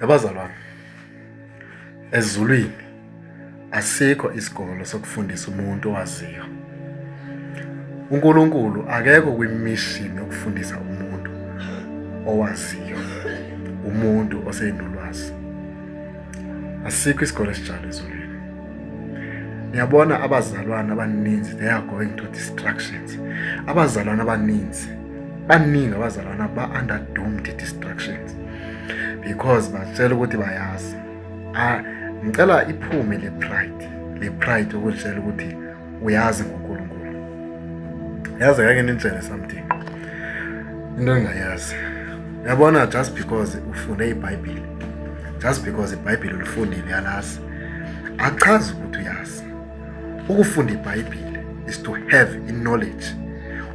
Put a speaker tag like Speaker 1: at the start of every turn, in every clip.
Speaker 1: Abazalwane, ezulwini asikho isikolo sokufundisa umuntu owaziyo. UNkulunkulu akekho kwimishini yokufundisa umuntu owaziyo, umuntu osenolwazi. Asikho isikole esinjalo ezulwini. Niyabona abazalwane abaninzi they are going to distractions. Abazalwane abaninzi baningi abazalwane ba-under doomed distractions because batshela ukuthi bayazi. Ah, ngicela iphume le pride, le pride ukutshela ukuthi uyazi ngoNkulunkulu. Yazi ngeke nintshele something. Into engingayazi. Yabona just because ufunde iBhayibheli, just because iBhayibheli ulifundile uyalazi, akuchazi ukuthi uyazi. Ukufunda iBhayibheli is to have i-knowledge.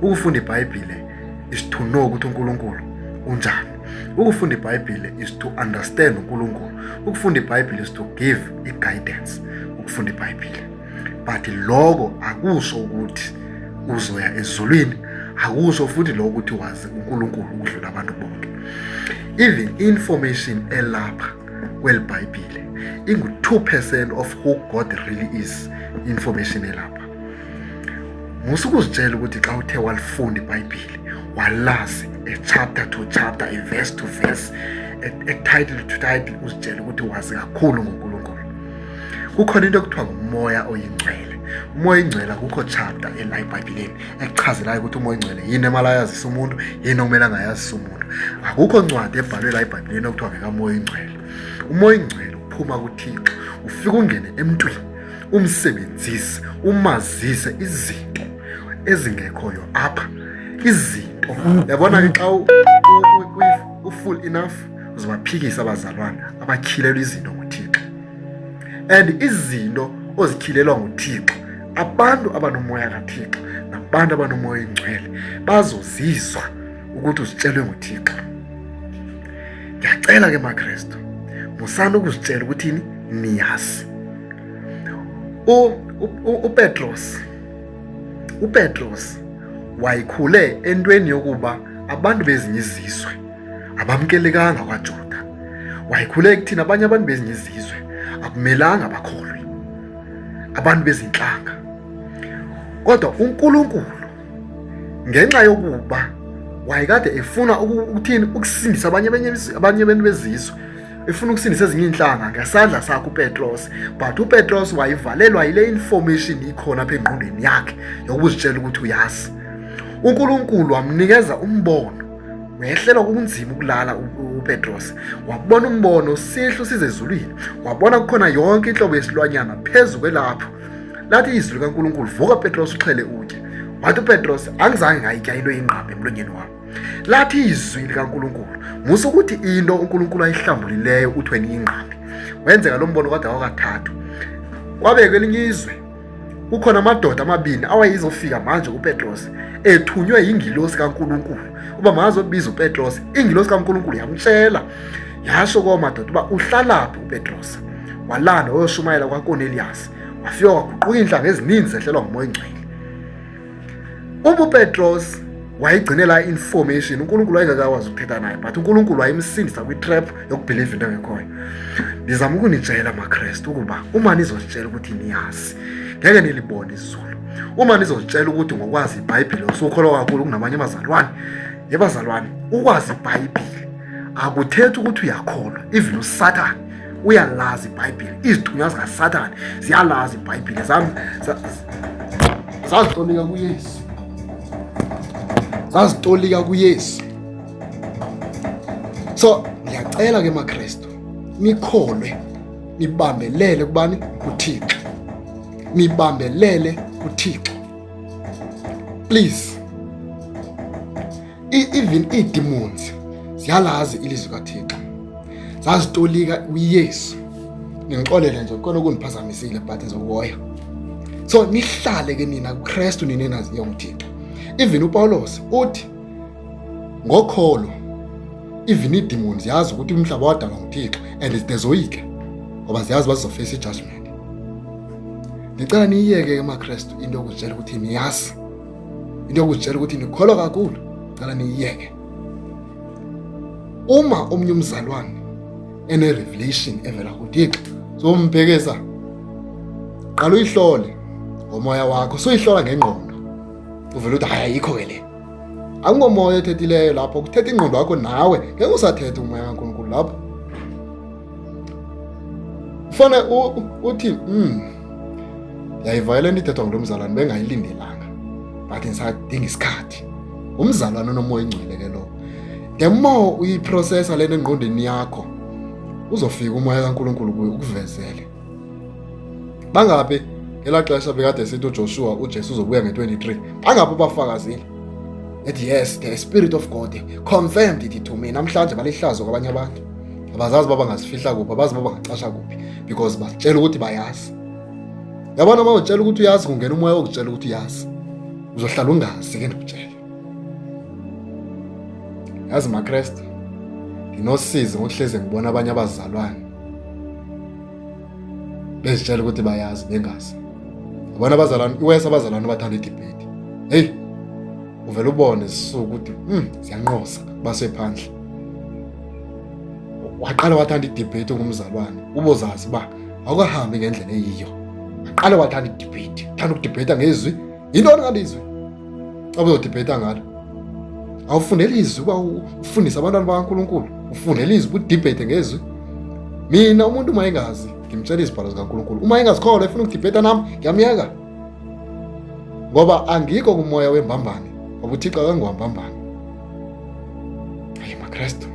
Speaker 1: Ukufunda iBhayibheli is to know ukuthi uNkulunkulu unjani. Ukufunda iBhayibheli is to understand uNkulunkulu. Ukufunda iBhayibheli is to give i-guidance. Ukufunda iBhayibheli. But lokho akusho ukuthi uzoya ezulwini, akusho futhi lokho ukuthi wazi uNkulunkulu ukudlula abantu bonke. Even information elapha kweli Bhayibhile ingu-2% of who God really is, information elapha. Musa ukuzitshela ukuthi xa uthe walifunda iBhayibhile walazi a chapter to chapter, a verse to verse, a title to title, uzitshele ukuthi wazi kakhulu ngoNkulunkulu. Kukhona into ekuthiwa ngumoya oyingcwele. Umoya oyingcwele akukho chapter ela eBhayibhileni ekuchazelayo ukuthi umoya oyingcwele yini emele ayazise umuntu, yini okumele angayazisa umuntu. Akukho ncwadi ebhalwe la eBhayibhileni okuthiwa ngekamoya oyingcwele. Umoya oyingcwele uphuma kuThixo, ufika ungene emntwini, umsebenzise, umazise izinto ezingekhoyo apha. Izinto yabona ke xa u-full enough uzobaphikisa abazalwane abatyhilelwa izinto nguThixo. And izinto ozityhilelwa nguThixo, abantu abanomoya kaThixo nabantu abanomoya oyingcwele bazozizwa ukuthi uzitshelwe nguThixo. Ngiyacela ke maKristu, musani ukuzitshela ukuthi niyazi. UPetros uPetros wayikhule entweni yokuba abantu bezinye izizwe abamkelekanga kwaJuda. Wayikhule ekuthini abanye abantu bezinye izizwe akumelanga bakholwe, abantu bezinhlanga. Kodwa uNkulunkulu ngenxa yokuba wayekade efuna ukuthini ukusindisa abanye abanye abantu bezizwe, efuna ukusindisa ezinye iintlanga ngesandla sakhe uPetros, but uPetros wayivalelwa yile information ikhona apha engqondweni yakhe yokuzitshela ukuthi uyazi. uNkulunkulu wamnikeza umbono, wehlelwa kunzima ukulala uPetros, wabona umbono sihlu size ezulwini, wabona kukhona yonke inhlobo yesilwanyana phezu kwelapho. Lathi izwi likaNkulunkulu, vuka Petros uxhele utye. Wathi uPetros, angizange ngayitya into eyingqambi emlonyeni wami. Lathi izwi likaNkulunkulu, musa ukuthi into uNkulunkulu ayihlambulileyo uthi wena iyingqambi. Wenzeka lo mbono kwade kwakathathu. Kwabe kwelinye izwe kukhona amadoda amabini awayezofika manje kuPetros ethunywe yingilosi kaNkulunkulu uba makazobiza uPetros. Ingilosi kaNkulunkulu yamtshela yasho komadoda uba uhlalaphi uPetros. Walanda wayoshumayela kwaKornelius, wafika waguquka iintlanga ezininzi zehlelwa ngumoya oyingcwele. Uma uPetros wayigcinela i-information, uNkulunkulu wayengekakwazi ukuthetha naye, but uNkulunkulu wayemsindisa kwi-trap yokubhiliva into engekhoyo. Ndizama ukunitshela maKrestu ukuba uma nizozitshela ukuthi niyazi, ngeke nilibone izulu. Uma nizozitshela ukuthi ngokwazi iBhayibhile usukholwa kakhulu kunamanye amazalwane, yebazalwane, ukwazi iBhayibhile akuthethi ukuthi uyakholwa. Even uSathane uyalazi iBhayibhile, izithunywa zikaSathane ziyalazi iBhayibhile, zazitolika kuYesu, zazitolika kuYesu. So ngiyacela ke maKristu, nikholwe, nibambelele kubani? KuThixo, nibambelele kuThixo please. Even ii-demons ziyalazi ilizwi kaThixo, zazitolika uYesu. Ningixolele nje khona okundiphazamisile, but ndizokuhoya. So nihlale ke nina kuKristu, nina enaziyo nguThixo. Even uPawulos uthi ngokholo even ii-demons ziyazi ukuthi umhlaba wadalwa nguThixo and zidezoyike ngoba ziyazi bazofeyisa i-judgment. Ndicela niyiyeke ke maKristu into yokuzitshela ukuthi niyazi, into yokuzitshela ukuthi nikholwa kakhulu. Cela niyiyeke. Uma omnye umzalwane
Speaker 2: ene-revelation evela kuThixo. Sombhekisa, qala uyihlole ngomoya wakho, suyihlola ngengqondo. Uvele uthi hayi ayikho ke le. Akungomoya othethileyo lapho, kuthetha ingqondo yakho nawe, ngeke usathetha umoya kaNkulunkulu lapho. Ufane uthi yayiva le nto ithethwa ngulo mzalwane, bengayilindelanga, but ndisadinga isikhathi. Ngumzalwane onomoya ingcwele ke lowo. The more uyiprocessa lento engqondweni yakho, uzofika umoya kaNkulunkulu kuye ukuvezele. Bangaphi ngelaa xesha bekade sithi uJoshua uJesu uzobuya nge-23, bangaphi ubafakazile ethi yes, the Spirit of God confirmed it to me. Namhlanje balihlazo kwabanye abantu, abazazi uba bangazifihla kuphi, abazi uba bangacasha kuphi, because batshela ukuthi bayazi. Yabona, uma utshela ukuthi uyazi, kungena umoya wokutshela ukuthi uyazi, uzohlala ungazi. Ke ndikutshele, yazi maKrestu, ndinosizi ngokuhleze ngibona abanye abazalwane bezitshela ukuthi bayazi bengazi. Yabona abazalwane, iwesa abazalwane abathanda i-debate, hey, uvele ubone zisuka ukuthi ziyanqosa basephandle. Waqala wathanda i-debate ngumzalwane, ubozazi uba awukahambi ngendlela eyiyo. Aqale wathanda i-debate, thanda ukudebate ngezwi. Yintoni ngalizwi xa uzodebate ngalo? Awufundeli izwi uba ufundise abantwana bakaNkulunkulu, ufundela izwi udebate ngezwi. Mina umuntu uma engazi, ngimtshela izibhalo zikaNkulunkulu. Uma engazikholwa, efuna ukudebate nami, ngiyamyeka, ngoba angikho kumoya wembambane, ngoba uThixo akangowambambane. Hayi maKrestu.